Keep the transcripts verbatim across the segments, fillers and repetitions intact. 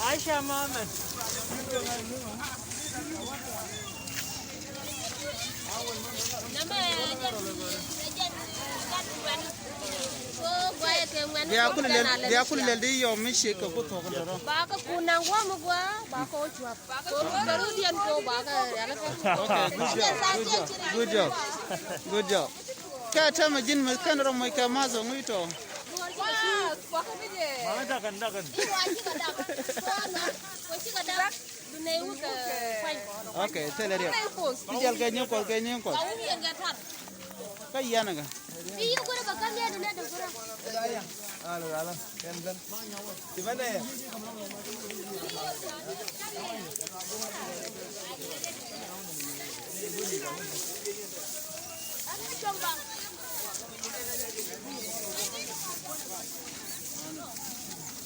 Aisha Mohamed. Bia kul lɛl, bia kul lɛl di yɔm mi ciek kɛ ku thok dɔrɔ. Ba kɛ kun naŋ guam gua, ba kɛ wä cuap. Okay, good job. Good job. Good job. Kɛ tɛmɛ ji̱n mi kɛn rɔ moc kɛ math ŋuc tɔ. Okay, thilɛ riɛk. Ti jɛl kɛ nyiŋ kuɔth, kɛ nyiŋ kuɔth. Kä yɛn kä.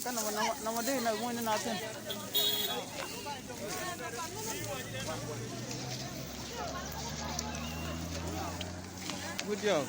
Kä nɔmɔ, nɔmɔ, nɔmɔ dee na muɔ̱ny ni na thi̱n. Good job.